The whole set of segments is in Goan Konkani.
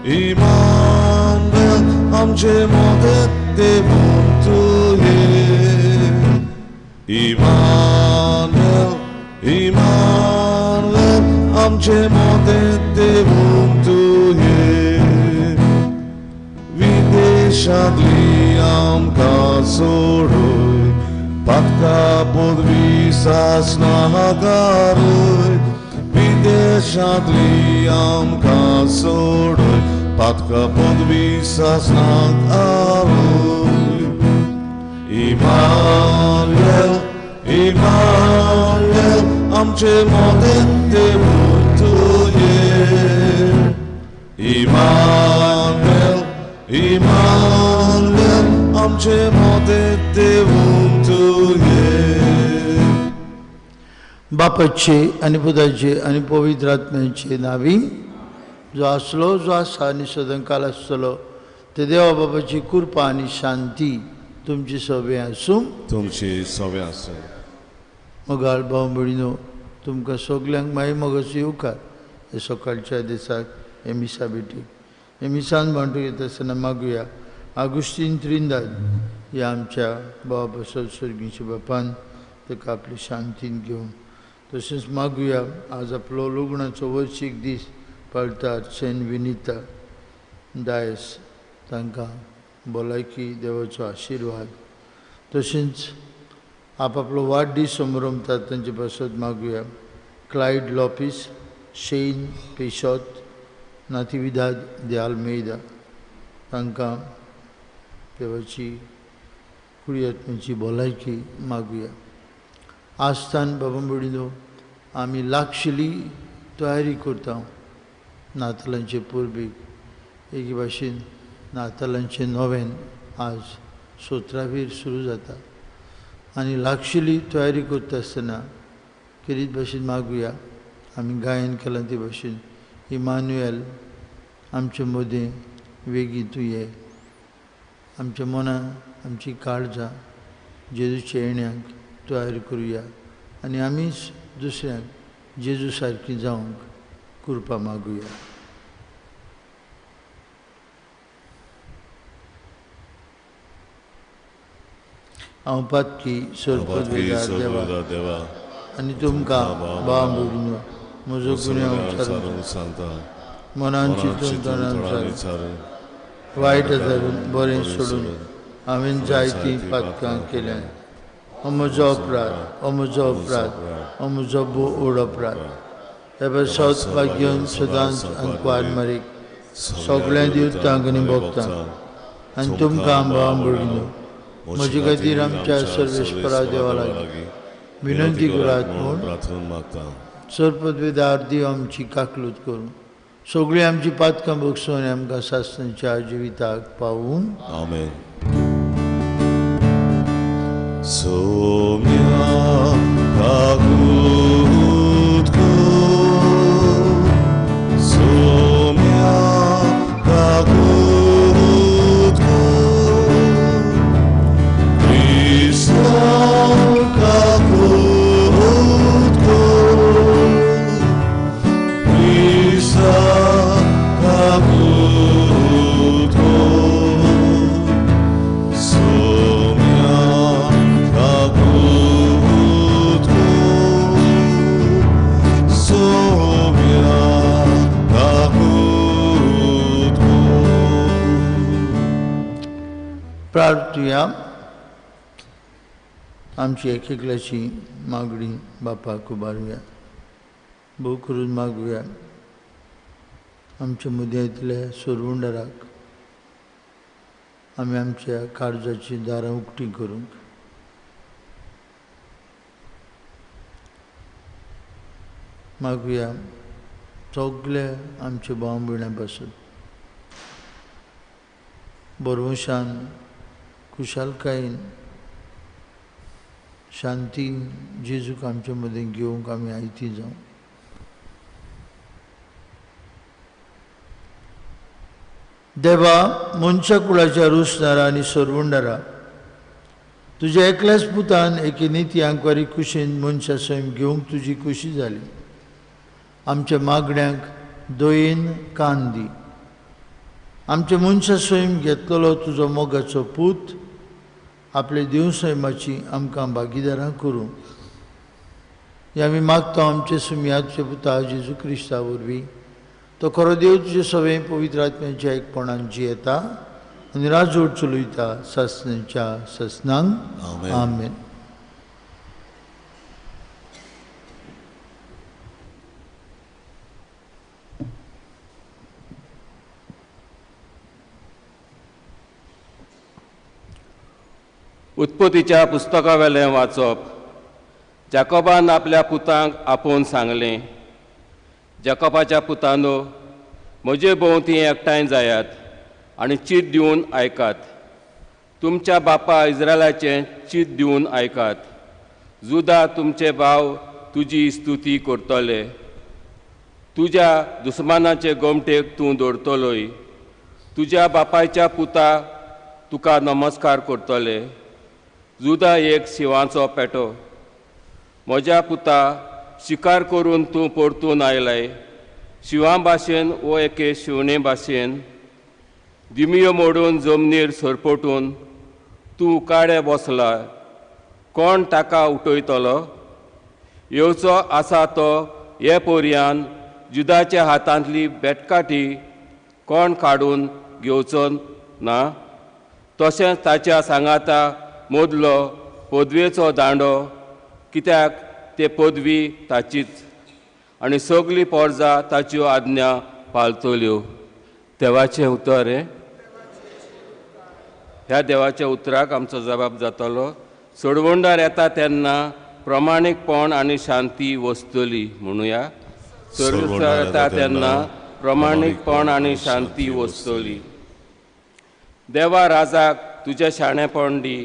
इमानुएल आमचे मदत देवून तुये. इमानुएल इमानुएल आमचे मदत देवून तुये. विदेशांतली आमकां सोडूय पातका पदवी सासनागारूय. विदेशांतली आमकां सोडूय पातका पदवी सासनागारूय. इमानुएल इमानुएल आमचे मदत देवून तुये. इमानुएल इमानुएल आमचे मदत देवून तुये. बापाचे आनी पुताचे आनी पवित्र आत्म्याचे नावी, जो आसलो जो आसा आनी सदांकाल आसतलो ते देवा बाबाची कृपा आनी शांती तुमची सवे आसूं. तुमची सवे आसूं. मोगाळ भाव भयणीनो, तुमकां सगल्यांक मागीर मोगाचो येवकार हे सकाळच्या दिसाक हे मिसा भेटीक. हे मिसान भांडूं येता आसतना मागुया आगुस्तीन त्रिंदाद ह्या आमच्या भावा पासत सर्गीच्या बापान ताका आपली शांतीन घेवन, तशेंच मागुया आज आपलो लग्नाचो वर्शीक दीस पाळटात सेंट विनिता डायस तांकां भलायकी देवाचो आशिर्वाद. तशेंच आपआपलो वाडदीस समरमतात तांचे पासत मागुया क्लायड लोपीस, शेन पेशोत, नातिविदाद दे आल्मेदा तांकां देवाची कुडियात्म्याची भलायकी मागुया. आस्थान बाबा भयणीनो, आमी लागशिल्ली तयारी करता नातालांचे परबेक. एके भाशेन नातालांचें नोवेन आज 17वीर सुरू जाता आनी लागशिल्ली तयारी करता आसतना खेरीत भाशेन मागुया आमी गायन केलां ते भाशेन इमानुएल आमचे मदें वेगीं तूं ये. आमच्या मनां आमची काळजां जेजूच्या येण्याक तयार करुया आनी आमीच दुसऱ्यांक जेजू सारकी जावंक कृपा मागुया. हांव पातकी सरपदवेदार देवा आनी तुमकां भाव भयणीनो म्हजो गुन्यांव सांगता, मनान चिंतून तणान सारून वायट धरून बरें सोडून हांवें जायतीं पातकां केल्यात. हो म्हजो अपराध, हो म्हजो अपराध, हो म्हजो भोव व्हड अपराध. हे पासत भाग्यन सदांच आनी मारीक सगळ्या दिवतांक आनी भोगतांक आनी तुमकां भाव भयणीनो म्हजे खातीर आमच्या सर्वेस्परा देवा लागीं विनंती करात म्हूण सरपदवेदार देव आमची काकलूत करूं, सगळीं आमची पातकां भोगसून आनी आमकां सासणाच्या जिविताक पावूं. आमेन. सोम्या काकूत कर, सोम्या काकूत कर, क्रिस्ता काकूत कर, क्रिस्ता काकूत कर, सोम्या काकूत कर, सोम्या काकूत कर. प्रार्थुया. आमची एक एकल्याची मागणी बापाक उबारुया, भोव करून मागुया आमच्या मदेंतल्या सोरवंडराक आमी आमच्या काळजाची दारां उक्ती करूंक. मागुया सगळे आमच्या भाव भयणां पासून बरवशान खुशालकायेन शांतीन जेजूक आमचे मदें घेवंक आमी आयती जावं. देवा, मनशा कुळाच्या रुसणारा आनी सरवंडारा, तुज्या एकल्याच पुतान एके निती आंकवारी कुशीन मनशा सैम घेवंक तुजी खुशी जाली. आमच्या मागण्यांक दयेन कान दी आमचे मनशा सैम घेतलेलो तुजो मोगाचो पूत आपले देव सैमाची आमकां भागीदारां करूं. हे आमी मागता आमचे सुमयाचे पुता जेजू क्रिस्ता वरवीं. तो खरो देव तुजे सगळें पवित्र आत्म्याच्या एकपणान जियेता आनी राजवट चलयता सासणाच्या सासणांक. आमेन. उत्पत्तीच्या पुस्तकावेलें वाचप. जाकोबान आपल्या पुतांक आपोवन सांगलें, जाकोबाच्या पुतांनो, म्हजे भोंवती एकठांय जायात आनी चीत दिवन आयकात. तुमच्या बापा इस्रायलाचें चीत दिवन आयकात. जुदा तुमचे भाव तुजी स्तुती करतले. तुज्या दुस्मानाचे गोमटेक तूं दवरतलोय. तुज्या बापायच्या पुता तुका नमस्कार करतले. जुदा एक शिंवाचो पेटो. म्हज्या पुता, शिकार करून तूं परतून आयलाय. शिंवा भाशेन वो एके शिवणे भाशेन दिमयो मोडून जमनीर सरपटून तूं उकाडे बसला. कोण ताका उठयतलो? येवचो आसा तो हे पोरयान जुदाच्या हातांतली बेटकाठी कोण काडून घेवचो ना. तशेंच ताच्या सांगाता मोदलो पदवेचो दांडो, कित्याक ते पदवी ताचीच आनी सगली पोरजा ताच्यो आज्ञा पाळतल्यो. देवाचें उतर हें. ह्या देवाच्या उतराक आमचो जबाब जातलो. सोडवणदार येता तेन्ना प्रमाणीकपण आनी शांती वसतली. म्हणुया, सोडवणदार येता तेन्ना प्रमाणीकपण आनी शांती वसतली. देवा राजाक तुजें शाणेपण दी.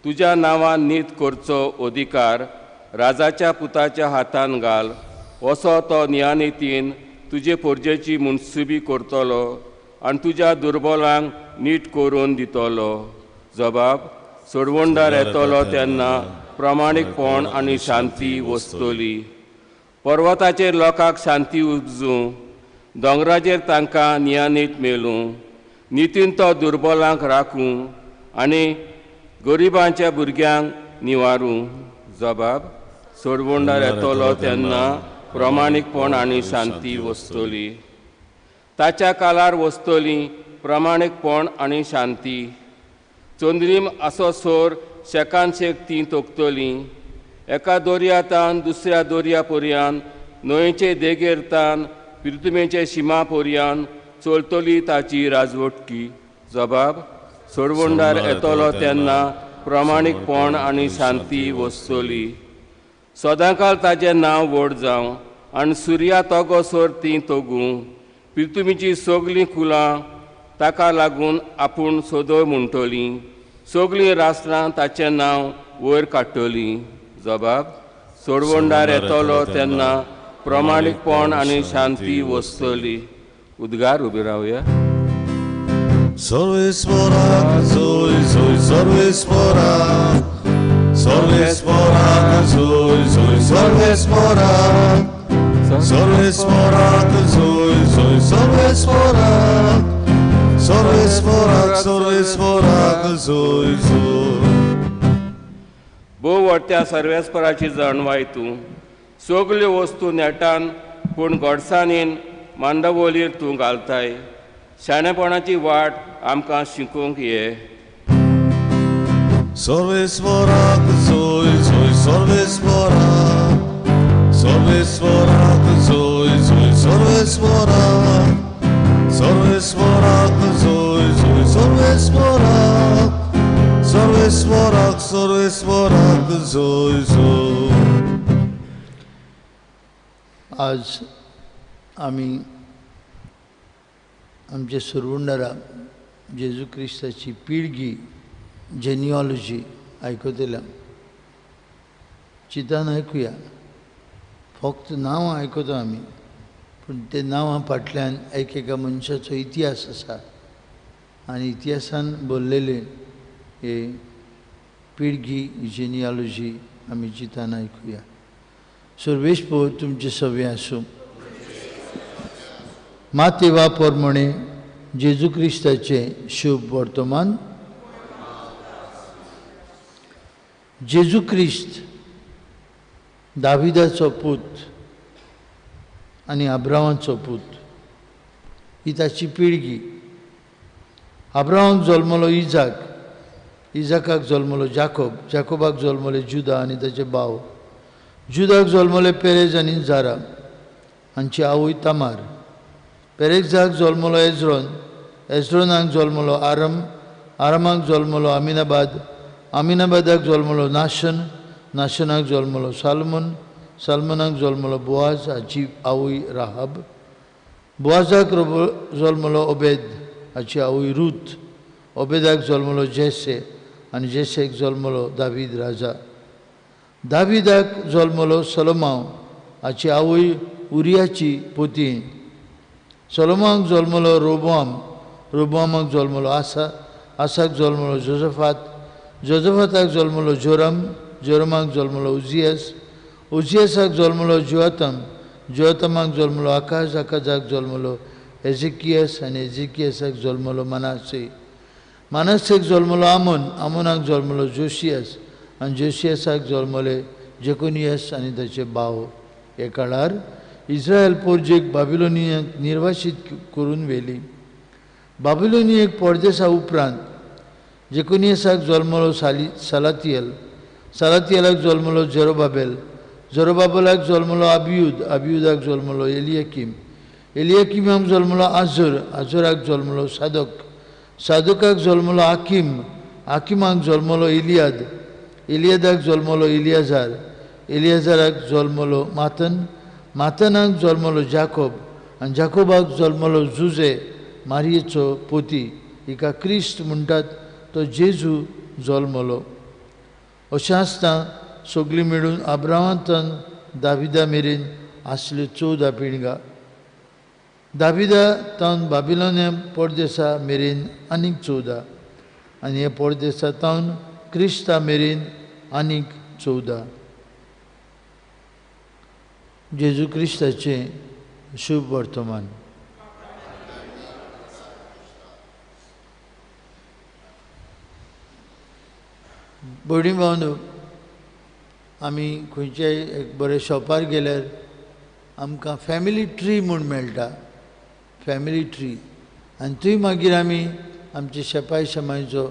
तुज्या नांवान नीत करचो अधिकार राजाच्या पुताच्या हातान घाल. असो तो नियानितीन तुजे पोरजेची मुनसुबी करतलो आनी तुज्या दुर्बलांक नीट करून दितलो. जबाब, सोडवणदार येतलो तेन्ना प्रमाणीकपण आनी शांती वसतली. पर्वताचेर लोकांक शांती उपजूं, दोंगराचेर तांकां नियानीत मेळूं. नितीन तो दुर्बलांक राखूं आनी गरिबांच्या भुरग्यांक निवारूं. जबाब, सोडवणदार येतलो तेन्ना प्रमाणीकपण आनी शांती वसतली. ताच्या कालार वसतली प्रमाणीकपण आनी शांती. चंद्रीम असो सोर शेकान शेक तीं तोखतलीं. एका दर्यातान दुसऱ्या दर्या पर्यान, न्हंयचे देगेर तान पिर्तुमेचे शिमा पर्यान चलतली ताची राजवटकी. जबाब, सोडवणदार येतलो तेन्ना प्रमाणीकपण आनी शांती वसतली. सदांकाल ताजें नांव व्हड जावं आनी सुर्या तोगोसर तीं तोगूं. पिर्तुमीचीं सगलीं कुलां ताका लागून आपूण सदय म्हणटलीं. सगलीं राष्ट्रां ताचें नांव वयर काडटलीं. जबाब, सोडवणदार येतलो तेन्ना प्रमाणीकपण आनी शांती वसतली. उद्गार उबी रावया. सर्वेस्पराक जोय जोय सर्वेस्पराक, सर्वेस्पराक जोय जोय सर्वेस्पराक, सर्वेस्पराक जोय जोय सर्वेस्पराक, सर्वेस्पराक सर्वेस्पराक जोय जोय. भोव व्हडत्या सर्वेस्पराची जाणवाय तूं. सगल्यो वस्तू नेटान पूण गोडसाणीन मांडवोलीर तूं घालताय. शाणेपणाची वाट आमकां शिकोवंक ये. सर्वेस्पराक जोय जोय सर्वेस्पराक, सर्वेस्पराक जोय जोय सर्वेस्पराक, सर्वेस्पराक जोय जोय सर्वेस्पराक, सर्वेस्पराक सर्वेस्पराक जोय जोय. आज आमी आमच्या सुरवंडारा जेजू क्रिस्ताची पिळगी जेनियोलॉजी आयकतल्या. चिंतान आयकुया. फक्त नांवां आयकता आमी, पूण ते नांवां फाटल्यान एक एका मनशाचो इतिहास आसा आनी इतिहासान बरलेले हे पिळगी जेनियोलॉजी आमी चिंतान आयकुया. सर्वेस्पर तुमचे सवे आसूं. माते वा प्रमाणे जेजू क्रिस्ताचें शुभ वर्तमान. जेजू क्रिस्त दाविदाचो पूत आनी अब्राहमाचो पूत, ही ताची पिळगी. अब्राहमाक जल्मलो इजाक, इजाकाक जल्मलो जाकोब, जाकोबाक जल्मले जुदा आनी ताचे भाव, जुदाक जल्मले पेरेज आनी जारा हांची आवय तामार, पेरेजाक जल्मलो एज्रोन, एज्रोनाक जल्मलो आरम, आरमाक जल्मलो अमिनाबाद, अमिनाबादाक जल्मलो नाशन, नाशनाक जल्मलो सालमन, सालमनाक जल्मलो बोआज हाची आवय राहाब, बोआजाक जल्मलो ओबेद हाची आवय रूथ, ओबेदाक जल्मलो जेसे आनी जेसेक जल्मलो दावीद राजा, दावीदाक जल्मलो सलोमांव हाची आवय उरियाची पोती, सलोमांक जल्मलो रोबोआम, रोबोआमाक जल्मलो आसा, आसाक जल्मलो जोजफात, जोजफाताक जल्मलो जोरम, जोरमाक जल्मलो उजियस, उजियसाक जल्मलो जोआतम, जोआतमाक जल्मलो आकाज, आकाजाक जल्मलो एजिकियस आनी एजिकियसाक जल्मलो मनासे, मानसेक जल्मलो आमोन, आमोनाक जल्मलो जोशियस आनी जोशियसाक जल्मले जेकोनियस आनी ताचे भाव. हे काळार इस्रायल पोरजेक बाबिलोनियांत निर्वासीत करून व्हेली. बाबिलोनियेक परदेसा उपरांत जेकोनियसाक जल्मलो सालातियल, सालातियलाक जल्मलो जेरोबाबेल, जेरोबाबेलाक जल्मलो अबियुद, अबियुदाक जल्मलो एलियाकीम, एलियाकीमाक जल्मलो आजोर, आजोराक जल्मलो सादोक, सादोकाक जल्मलो आकीम, आकिमाक जल्मलो इलियाद, इलियादाक जल्मलो इलियाजार, इलियाजाराक जल्मलो मातन, मातनाक जल्मलो जाकोब आनी जाकोबाक जल्मलो जुजे मारयेचो पोती, हिका क्रिस्त म्हणटात तो जेजू जल्मलो. अशें आसतना सगळीं मेळून अब्राहमांतल्यान दाविदा मेरेन आसल्यो 14 पिळग्या. दाविदा तावन बाबिलोनिया परदेसा मेरेन आनीक 14 आनी हे परदेसा तावन क्रिस्ता मेरेन आनीक 14. जेजू क्रिस्ताचें शुभ वर्तमान. भयणी भावनो, आमी खंयच्याय एक बरें शॉपार गेल्यार आमकां फॅमिली ट्री म्हूण मेळटा, फॅमिली ट्री, आनी थंय मागीर आमी आमचे शेपाय शेमायचो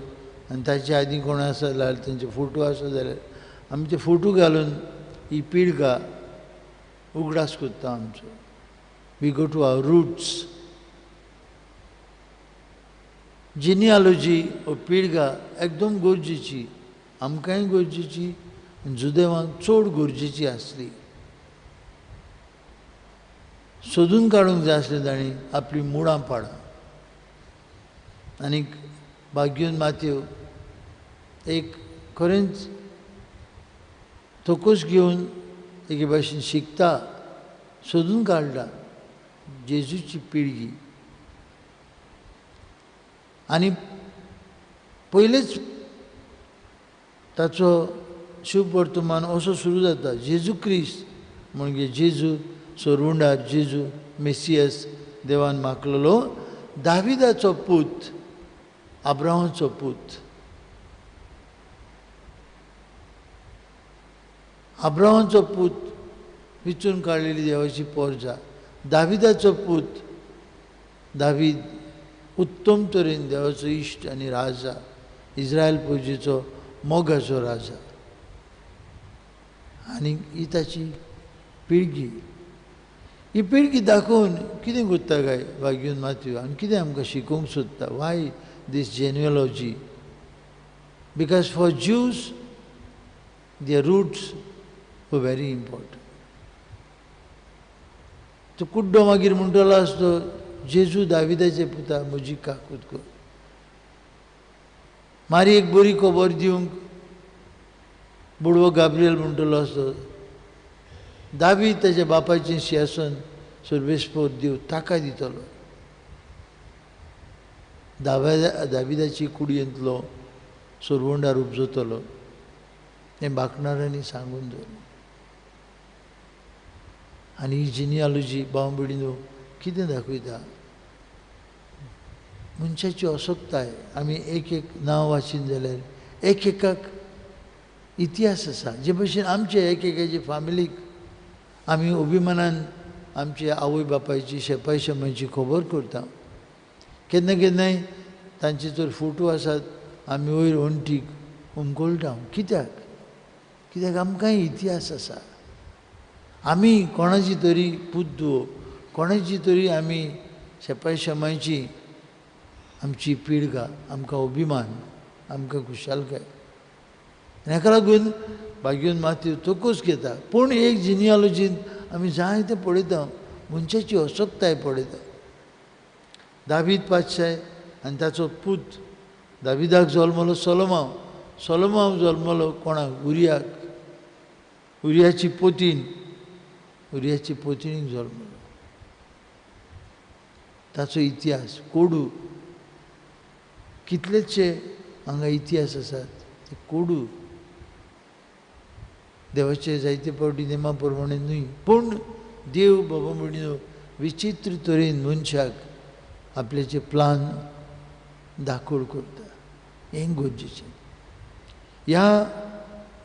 आनी ताचे आदीं कोण आसा जाल्यार तेंचे फोटो आसा जाल्यार आमी ते फोटो घालून ही पिळगा उगडास करता आमचो. We go to our roots. Genealogy हो पिळगा एकदम गरजेची, आमकांय गरजेची, जुदेवांक चड गरजेची आसली. सोदून काडूंक जाय आसलें तांणी आपलीं मुळां पाडां. आनीक भाग्योन मातयो एक खरेंच थोकोस घेवन एके भाशेन शिकता, सोदून काडटा जेजूची पिळगी. आनी पयलेच ताचो शुभ वर्तमान असो सुरू जाता, जेजू क्रिस्त म्हणजे जेजू सोरवुंडार, जेजू मेसियस, देवान मागलेलो दाविदाचो पूत, अब्राहमाचो पूत. अब्राहमाचो पूत विचून काडलेली देवाची पोरजा, दाविदाचो पूत दावीद उत्तम तरेन देवाचो इश्ट आनी राजा, इस्रायल पुजेचो मोगाचो राजा. आनी ही ताची पिळगी. ही पिळगी दाखोवन कितें करता काय भाग्योन मातयो आनी कितें आमकां शिकोवंक सोदता? Why this genealogy? Because for Jews their roots were very important. तो कुड्डो मागीर म्हणटलो आसतो जेजू दाविदाचे पुता म्हजी काकूत कर. मारी एक बरी खबर दिवंक बुडवो गाब्रियल म्हणटलो आसतो दावीद ताच्या बापायचें सिंहासन सर्वेस्पोर देव ताका दितलो. दाविदाची कुडयेंतलो सोरवंडार उपजतलो हें बाकणारांनी सांगून दवरलें. आनी ही जिनियोलॉजी भाव भयणीनो कितें दाखयता? मनशाची असक्ताय आमी एक एक नांव वाचीन जाल्यार एक एकाक इतिहास आसा. जे भशेन आमचे एक एकाचे फामिलीक आमी अभिमानान आमचे आवय बापायची शेपाय शेमायची खबर करता. केन्ना केन्नाय तांचे जर फोटो आसात आमी वयर वण्टीक उमकळटा. कित्याक? कित्याक आमकांय इतिहास आसा. आमी कोणाची तरी पुद्दो, कोणाची तरी आमी शेपाय शेमायची आमची पिळगा, आमकां अभिमान, आमकां खुशालकाय. आनी हाका लागून भाग्योन माती तोकूच घेता. पूण एक जिनियोलॉजीन आमी जायते पळयता, मनशाची असक्ताय पळयता. दावीद पातशाय आनी ताचो पूत दाविदाक जल्मलो सोलोमाव, सोलोमाव जल्मलो कोणाक? उरियाक. उरियाची पोतीन, उरियाची पोतिणीक जल्मलो. ताचो इतिहास कोडू, कितलेचशे हांगा इतिहास आसात ते कोडू देवाचे जायते फावटी नेमा प्रमाणे न्हय, पूण देव बाबा म्हणून विचित्र तरेन मनशाक आपल्याचे प्लान दाखोड करता. हें गरजेचें. ह्या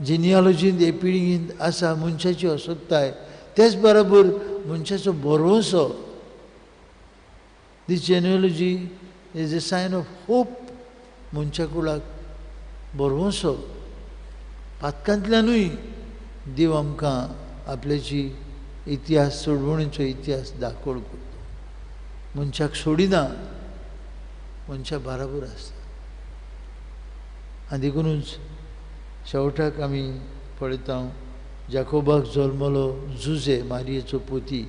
जिनियोलॉजींत हे पिळगेंत आसा मनशाची असक्ताय, तेच बरोबर मनशाचो भरवंसो. This genealogy is a sign of hope. मनशा कुळाक भरवंसो. पातकांतल्यानूय देव आमकां आपल्याची इतिहास, सोडवणीचो इतिहास दाखोड करता. मनशाक सोडिना, मनशा बराबर आसता. आनी देखुनूच शेवटाक आमी पळयता जाकोबाक जल्मलो जुजे मारयेचो पोती,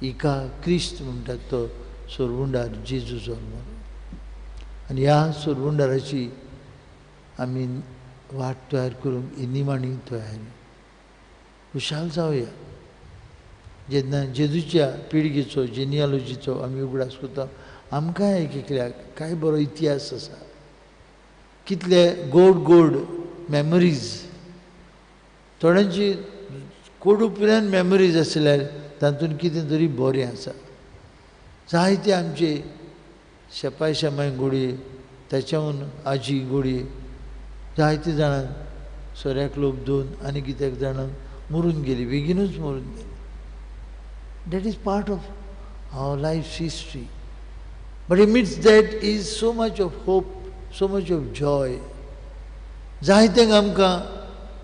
हिका क्रिस्त म्हणटात तो सोरवुंडार जेजू जल्मलो. आनी ह्या सोरवुंडाराची आमी वाट तयार करूंक ही निमाणी तयारी. खुशाल जावया जेन्ना जेजूच्या पिळगेचो, जिनियोलॉजीचो आमी उगडास करता. आमकां एक एकल्याक कांय बरो इतिहास आसा, कितले गोड गोड मेमरीज, थोड्यांची कोडू पर्यंत मेमरीज आसल्यार तातूंत कितें तरी बरें आसा. जायते आमचे शेपाय शेमाय गोडये, ताच्याहून आजी गोडये, जायते जाणांक सोऱ्याक लोक दोन आनी कित्याक जाणांक मरून गेली, बेगीनूच मरून गेली. That is part of our life history. But amidst that is so much of hope, so much of joy. जायत्यांक आमकां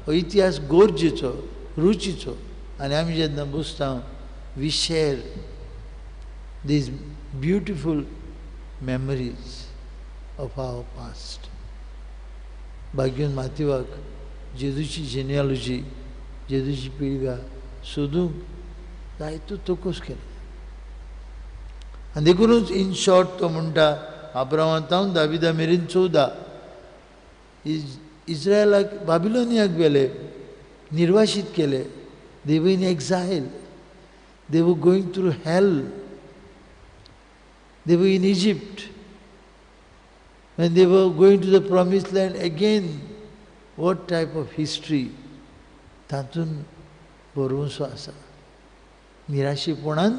हो इतिहास गरजेचो, रुचीचो. आनी आमी जेन्ना बसता we share these beautiful memories of our past. भाग्योन मातिवाक जेजूची जिनियोलॉजी, जेजूची पिळगा सोदूंक जायतो तोकोस केलो. आनी देखुनूच इन शॉर्ट तो म्हणटा आब्रामांतावन दाविदा मेरेन 14 इस्रायलाक बाबिलोनियाक व्हेले, निर्वाशीत केले. They were in exile, they were going through hell, they were in Egypt. When they were going to the promised land again, what type of history? तातूंत भरवंसो आसा, निराशेपणान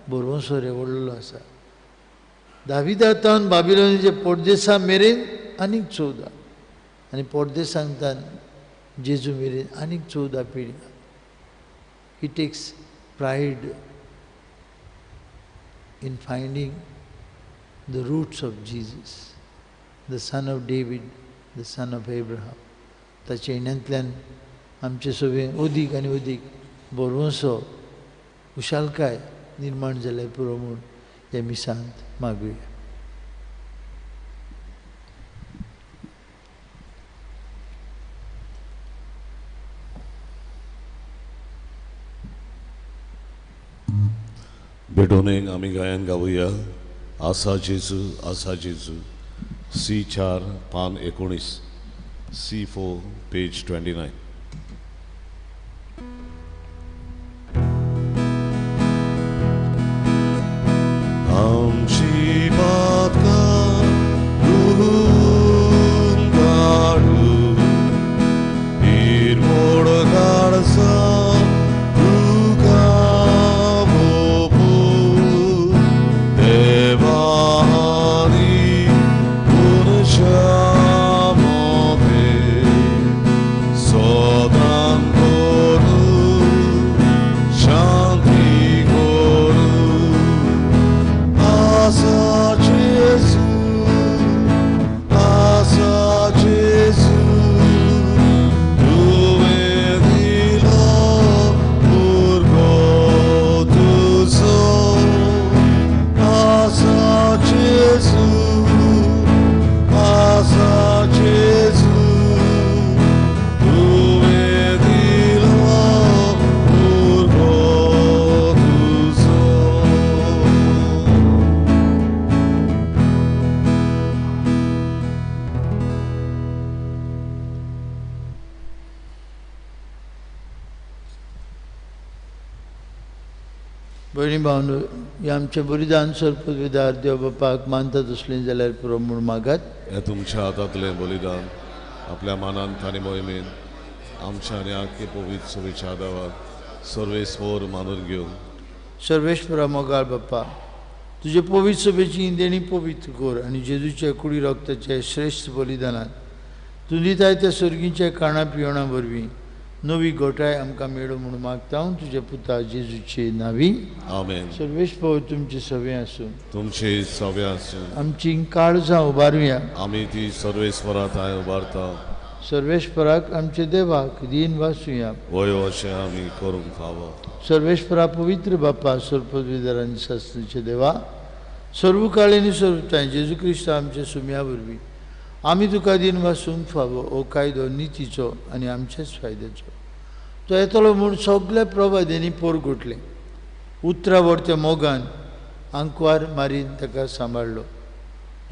भरवंसो रेवडलेलो आसा. दाविदातावन बाबिलोनाचे पोरदेसा मेरेन आनीक 14, आनी पोरदेसांतान जेजू मेरेन आनीक 14 पिळग्या. He takes pride in finding the roots of Jesus, the son of David, the son of Abraham. ताच्या येण्यांतल्यान आमचे सगळें अदीक आनी अदीक भरवंसो, खुशालकाय निर्माण जाल्यार पुरो म्हूण ह्या मिसांत मागुया. भेटोवणेक आमी गायन गावया आसा जेजू, आसा जेजू, सी 4 पान 19, C4 page 29. आमची पातकां धुवून काडू, निर्मोड काडसा तुका भोपू, देवा आनी भयणी भावनो, हें आमचें बलिदान सर्वपविदार देव बापाक मानता तसलें जाल्यार पुरो म्हूण मागात। हें तुमच्या हातांतलें बलिदान आपल्या मानान आनी मोहिमेन आमच्या आनी आख्खे पवित्र सभेच्या देवाक सर्वेस्पर मानून घेवन। सर्वेश्वरा मोगाळ बाप्पा, तुजे पवित्र सभेची देणी पवित्र कर आनी जेजूच्या कुडी रक्ताचे श्रेश्ठ बलिदानात तूं दिताय त्या सर्गीच्या काणा पिवणा वरवीं नवी गोठाय आमकां मेळो म्हूण मागता हांव तुज्या पुता जेजूचे नांवी। आमेन। सर्वेस्पर तुमचे सवे आसूं, तुमचे सवे आसूं। आमची काळजां उबारुया, आमी ती सर्वेस्परा थांय उबारता। सर्वेस्पराक आमचे देवाक दीन वासुया, वय अशें आमी करूंक फावो। सर्वेस्परा पवित्र बापा, सर्वपदवीधर शास्त्रीचे देवा, सर्व काळ आनी सर्वताय जेजू क्रिस्त आमच्या सुम्या वरवीं आमी तुका दीन वासूंक फावो। हो कायदो नितीचो आनी आमच्याच फायद्याचो। तो येतलो म्हूण सगल्या प्रवाद्यांनी पोरगुटलें, उतरा व्हरत्या मोगान आंकवार मारीन ताका सांबाळ्ळो,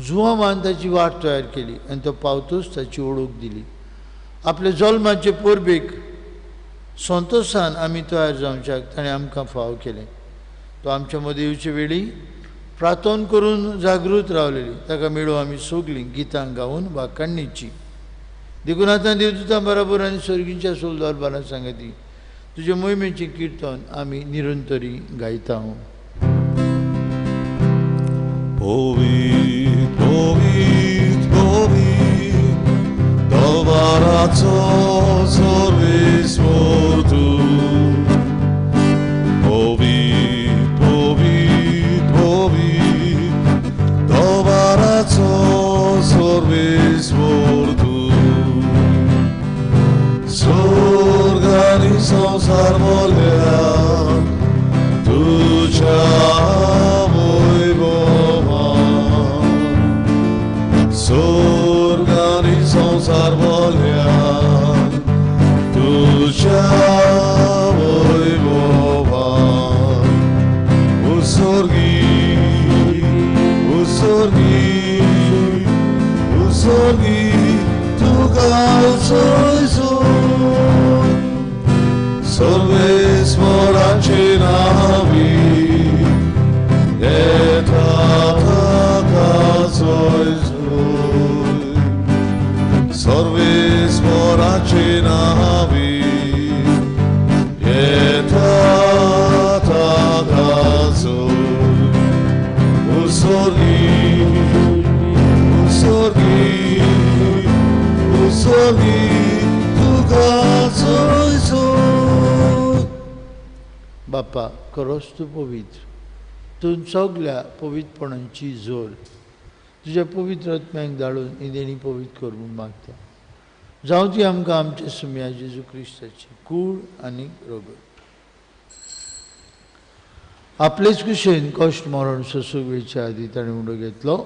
जुवामान ताची वाट तयार केली आनी तो पावतूच ताची ओळख दिली। आपल्या जल्माचे परबेक संतोशान आमी तयार जावच्याक ताणें आमकां फाव केलें। तो आमच्या मदीं येवचे वेळी प्रार्थना करून जागृत रावलेली, ताका मेळूं आमी सगळीं गितां गावन वाखाणीची। देखून आतां देवदूतां बराबर आनी सर्गीच्या सोलदार बाला सांगती तुजे मोहिमेचें किर्तन आमी निरंतरी गायता। पवित्र पवित्र पवित्र दरबाराचो सर्वेस्पर तूं, पवित्र पवित्र पवित्र दरबाराचो सर्वेस्पर तूं। स्वर्ग आनी संवसार भरल्या तुज्या वैभवान, स्वर्ग आनी संवसार भरल्या तुज्या वैभवान। उत्सर्गी उत्सर्गी उत्सर्गी तुका उत्सर्ग, सर्वेस्पराचे नांवी येता ताका जय जय, सर्वेस्पराचे नांवी येता ताका जय। उत्सर्गी उत्सर्गी उत्सर्गी तुका जय जय। बापा, खरोच तूं पवित्र, तूं सगल्या पवित्रपणांची जोर तुज्या पवित्र आत्म्याक धाडून ही देणी पवित्र कर म्हूण मागता। जावं ती आमकां आमच्या सुम्या जेजू क्रिस्ताची कूड आनी रगत। आपलेच कुशेन कश्ट मरण सोसूंक वेळच्या आदीं ताणें उडो घेतलो,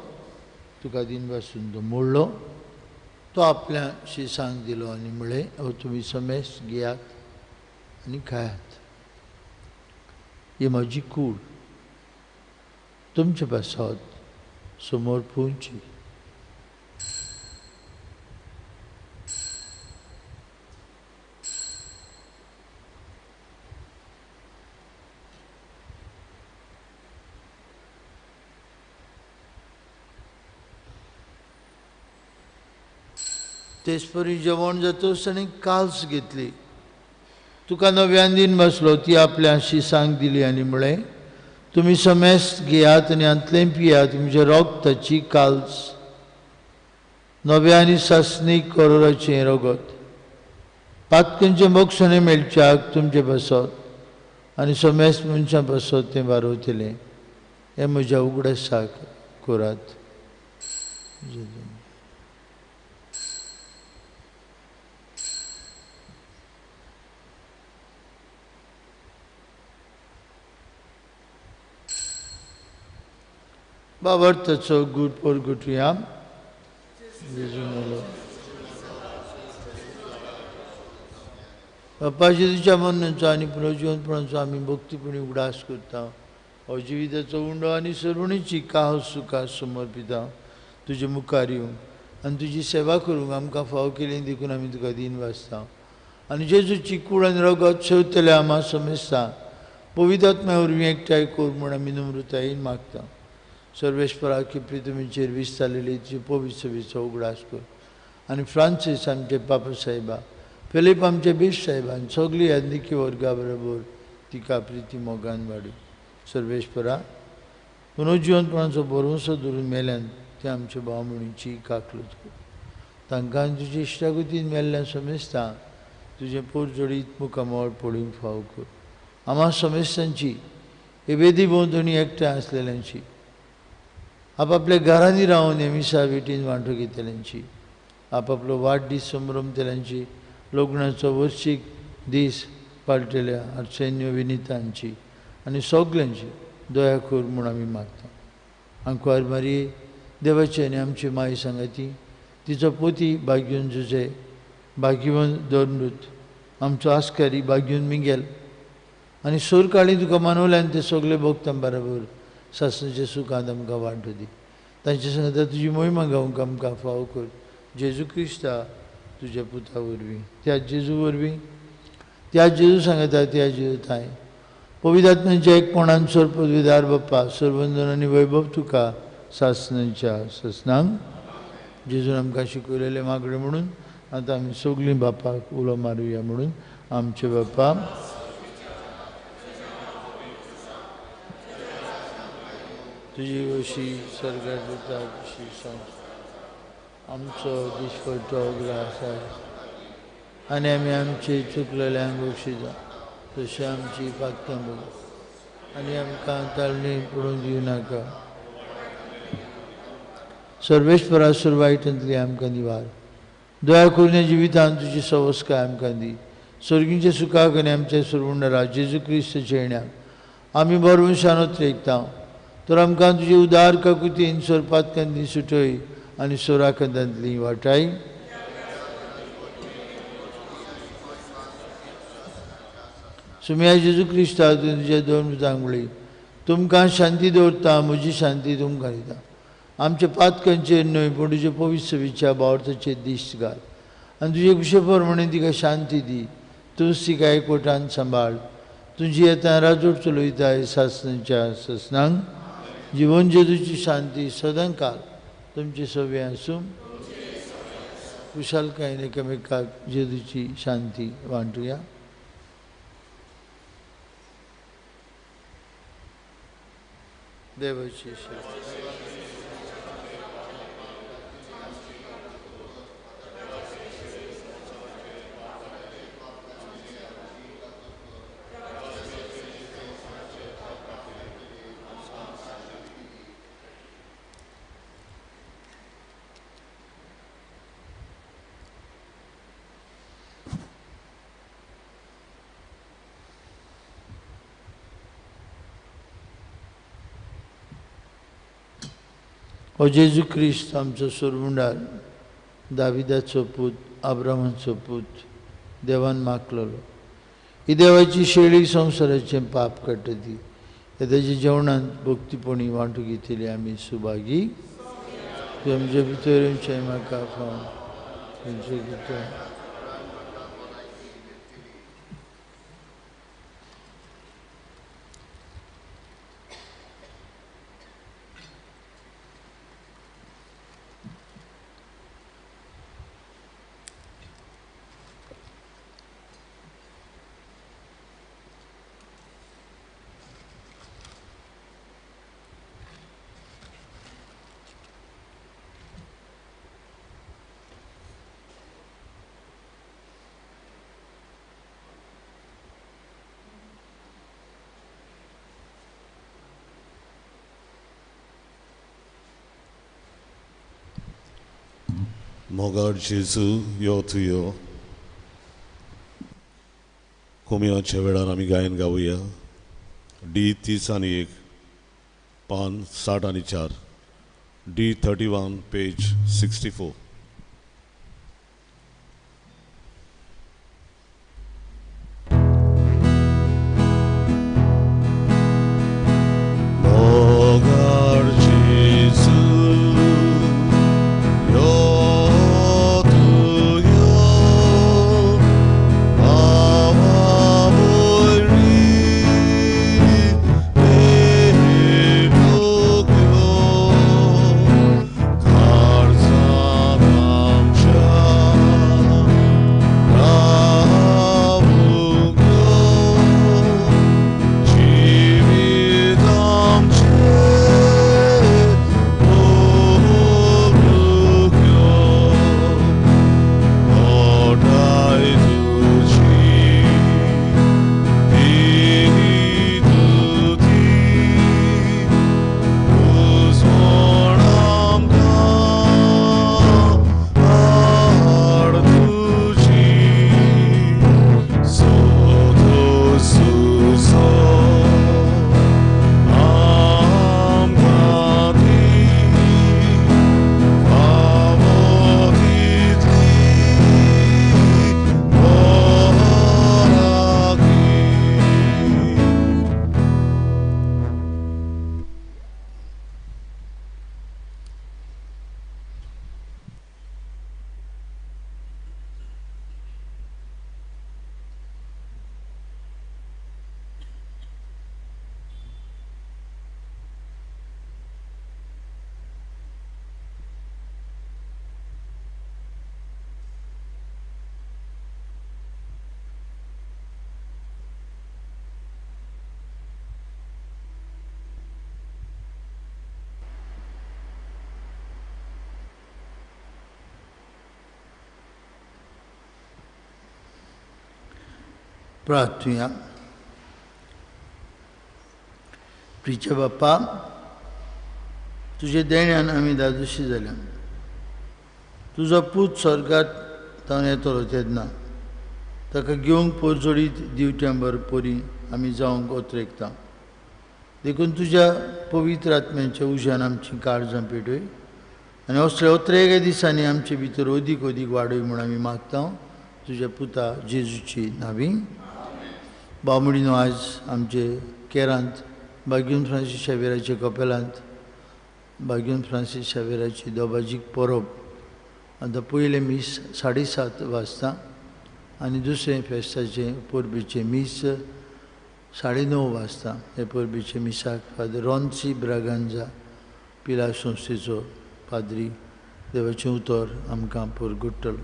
तुका दीन पासून तो मोडलो, तो आपल्या शिसांक दिलो आनी म्हळें, हो तुमी समेस्त घेयात आनी खायात, ही म्हजी कूड तुमचे पासत समोर पुंची। तेचपरी जेवण जातच ताणें काल्स घेतली, तुका नव्यान दीन बसलो, ती आपल्या शिसांक दिली आनी म्हळें, तुमी समेस्त घेयात आनी हांतलें पियात, तुमच्या रगताची काल्स, नव्या आनी सासणीक करोराचें रगत, पातकांचें बक्षणें मेळच्याक तुमचे पासत आनी समेस्त मनशां पासत तें बारवतलें। हें म्हज्या उगडासाक करात। बाबर्थाचो गुड परगुटया बाप्पा जेजूच्या मरणाचो आनी पुनर्जिवनपणाचो आमी भक्तीपणी उगडास करता। हो जिविताचो उंडो आनी सर्वणीची काह सुखा समर्पिता तुजे मुखार येवंक आनी तुजी सेवा करूंक आमकां फाव केली देखून आमी तुका दीन वाचता। आनी जेजूची कूड आनी रगत शेवतले आमा समेस्ता पवित्र वरवीं एकठांय कर म्हूण आमी नम्रतायेन मागता. सर्वेस्पराक प्रितमीचेर विस्तारलेली तुजी पवित्र सभेचो उगडास कर आनी फ्रांसीस आमचे पापा साहेबा, फिलीप आमचे बीश साहेबान सगळी यादनिकी वर्गा बरोबर तिका प्रिती मोगान वाडू. सर्वेस्परा पुनर्जिवनपणाचो भरवंसो धरून मेल्यान ते आमच्या भाव भयणीची काकलूत कर. तांकां तुजे इश्टागतीन मेल्ल्यान समेस्ता तुजें पोरजोडीत मुखामळ पळोवंक फाव कर. आम्हा समेस्तांची एबेदी भोंवतणी एकठांय आसलेल्यांची, आपापल्या घरांनी रावन मिसा भेटीन वांटो घेतल्यांची, आपापलो वाडदीस संभ्रमतल्यांची, लग्नाचो वर्शीक दीस पाळटल्या आर्सेन्य विनितांची आनी सगल्यांची दया कर म्हूण आमी मागता. आंकवार मारये देवाची आनी आमची माय सांगाती, तिचो पोती भाग्यून जुजे, भाग्यवन दोरनूत, आमचो आस्कारी भाग्यून मिगेल आनी सोरकाळी तुका मानवल्यान ते सगळे भोगतां बरोबर सासणाच्या सुखांत आमकां वांटो दी. तांचे सांगता तुजी मोहिमा गावंक आमकां फावो कर. जेजू क्रिस्ता तुज्या पुता वरवीं, त्या जेजू वरवीं, त्या जेजू सांगता त्या जेजू थांय पवित्र आत्म्याच्या एकपणान सोर पदवीदार बाप्पा सरवंदन आनी वैभव तुका सासणाच्या सासणांक. जेजून आमकां शिकयलेलें मागणें म्हणून आतां आमी सगळीं बापाक उलो मारुया म्हणून आमचे बापा तुजी अशी सर्गात जाता तशी संवसारांत. आमचो दिसपट्टो ग्रास आनी आमी आमचे चुकलेल्यांक बक्षिता तशें आमची पातकां बग आनी आमकां ताळणी पडूंक दिवं नाका. सर्वेस्परा सुरवायटांतली आमकां निवार. दया करून जिवितांत तुजी सवस्काय आमकां दी. सर्गींच्या सुखाक आनी आमच्या सुरवुंडरा जेजू क्रिस्ताच्या येण्याक आमी बरवंशान रेखता. तर आमकां तुजी उदार काकुतीन सोरपातकांतली सुटय आनी सोराकंदांतली वाटाय. सुम्या जेजू क्रिस्ता तुज्या दोन पुतांक म्हणली, तुमकां शांती दवरता, म्हजी शांती तुमकां दिता. आमच्या पातकांचेर न्हय पूण तुजे पवित्र सभेच्या भावार्थाचेर दिश्ट घाल आनी तुजे कुशे प्रमाणे तिका शांती दी. तूंच तिका एकवटान सांबाळ. तुजी येता राजवट चलयताय सासणाच्या सासणांक. जिवन जेजूची शांती सदांकाल तुमचे सवे आसूं. कुशालकायेन एकामेकाक जेजूची शांती वांटुया. देवाची हो जेजू क्रिस्त आमचो सोरमुंडार, दाविदाचो पूत, आब्रामाचो पूत, देवान मागलेलो. ही देवाची शेळी संवसाराचें पाप काडटा ती ताच्या जेवणांत भक्तीपणी वांटू घेतली आमी सुभागी. तुमचे भितर येवचें म्हाका फाव तुमचे भितर. मोगाळ जेजू यो तूं यो. कोमियाच्या वेळार आमी गायन गावया. डी 31, पान 64, डी 31 पेज 64. प्रार्थुया. प्रिच्या बाप्पा, तुजे देण्यान आमी दादोशी जाल्या. तुजो पूत स्वर्गात तावन येतलो तेन्ना ताका घेवंक पोरजोडीत दिवट्यां बरपोरी आमी जावंक ओतरेकता. देखून तुज्या पवित्र आत्म्याच्या उज्यान आमची काळजां पेटय आनी असले ओतरेक दिसांनी आमचे भितर अदीक अदीक वाडय म्हूण आमी मागता तुज्या पुता जेजूची नावी. बामणीनो, आयज आमचे केरांत बाग्यून फ्रांसीस शावेराच्या कपेलांत बाग्यून फ्रांसीस शावेराची दोबाजीक परब आतां पयलें मीस 7:30 वाजता आनी दुसरें फेस्ताचें परबेचें मीस 9:30 वाजता. हे परबेचे मिसाक फादर रॉन्सी ब्रागांजा पिला संस्थेचो पाद्री देवाचें उतर आमकां परगुट्टलो.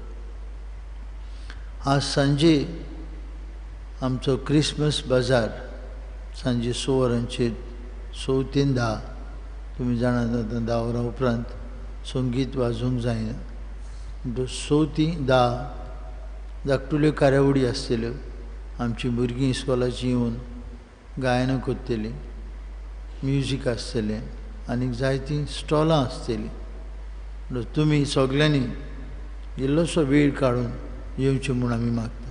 आज सांजे आमचो क्रिसमस बाजार सांजे 6 वरांचेर 6 ते 10. तुमी जाणात आतां 10 वरां उपरांत संगीत वाजोवंक जायना. म्हणटकच 6 ते 10 धाकटुल्यो कार्यावळी आसतल्यो. आमचीं भुरगीं इस्कोलाचीं येवन गायनां करतलीं, म्युजीक आसतलें आनीक जायतीं स्टॉलां आसतलीं. तुमी सगल्यांनी इल्लोसो वेळ काडून येवचें म्हूण आमी मागता.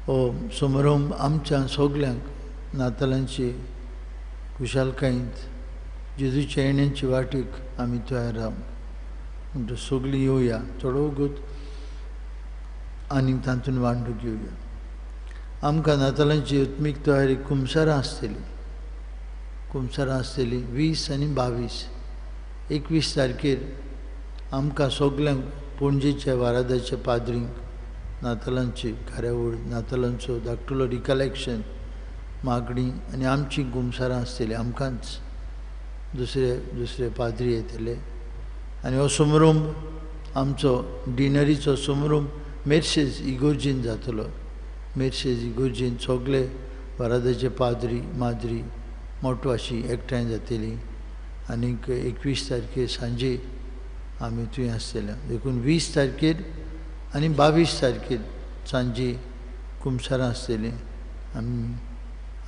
हो समारंभ आमच्या सगल्यांक नातालांची खुशालकायेंत जेजूच्या येण्याची वाटेक आमी तयार राव. म्हणटकच सगळीं येवया थोडो वगत आनी तातूंत वांटूंक घेवया. आमकां नातालांची आत्मीक तयारी कुमसारां आसतली. कुमसारां आसतली 20 आनी 22. 21 तारखेर आमकां सगल्यांक पणजेच्या वारादाच्या पाद्रींक नातालांची कार्यावळ, नातालांचो धाकटुलो रिकलेक्शन, मागणी आनी आमची कुमसारां आसतली. आमकांच दुसरे दुसरे पाद्री येतले आनी हो समारंभ आमचो डिनरीचो समारंभ मेर्शेज इगोर्जीन जातलो. मेर्शेज इगोर्जीन सगळे वारादाचे पाद्री माद्री मोटवाशी एकठांय जातली आनीक 21 तारखेर सांजे आमी थंय आसतले. देखून 20 तारखेर आनी 22 तारखेर सांजे कुमसारां आसतलीं. आमी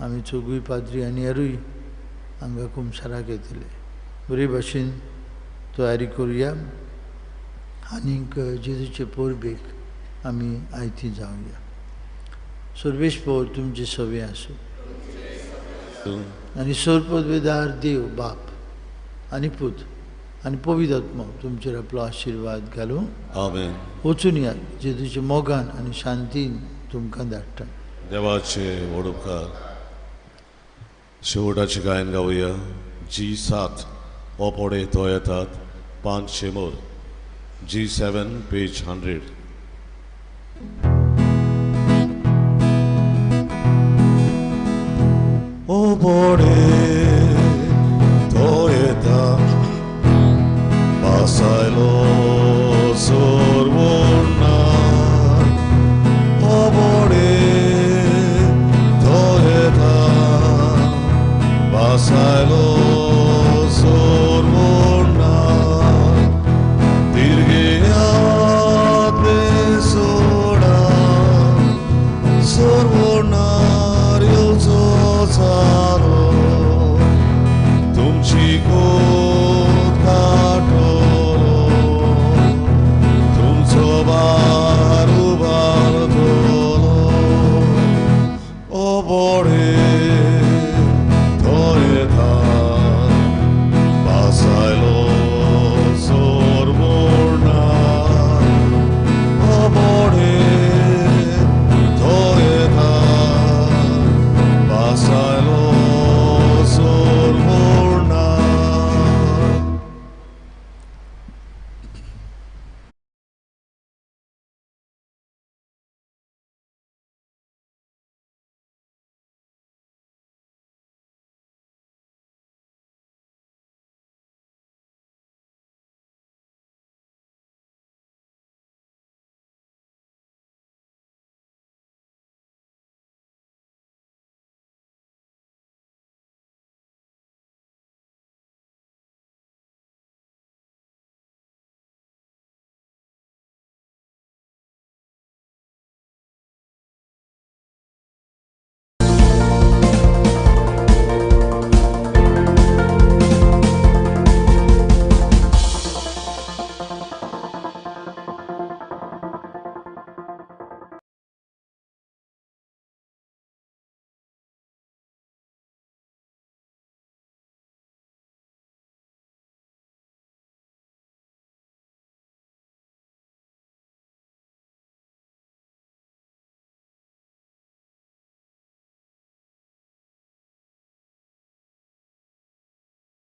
आमी चौगूय पाद्री आनी हेरूय हांगा कुमसाराक येतले. बरे भाशेन तयारी करुया आनीक जेजूचे परबेक आमी आयती जावया. सर्वेश पौर तुमचे सवे आसूं आनी सर्वपदवेदार देव बाप आनी पूत आनी पवित्र आत्मो तुमचेर आपलो आशिर्वाद घालूं. आमेन. वचून यात जेजूच्या मोगान आनी शांतीन तुमकां धाडटा. देवाचे व्हड उपकार. शेवटाचे गायन गावया. G7 ओ पोडे तो येतात 5 शेमोर. G7 page 100. ओ पोडे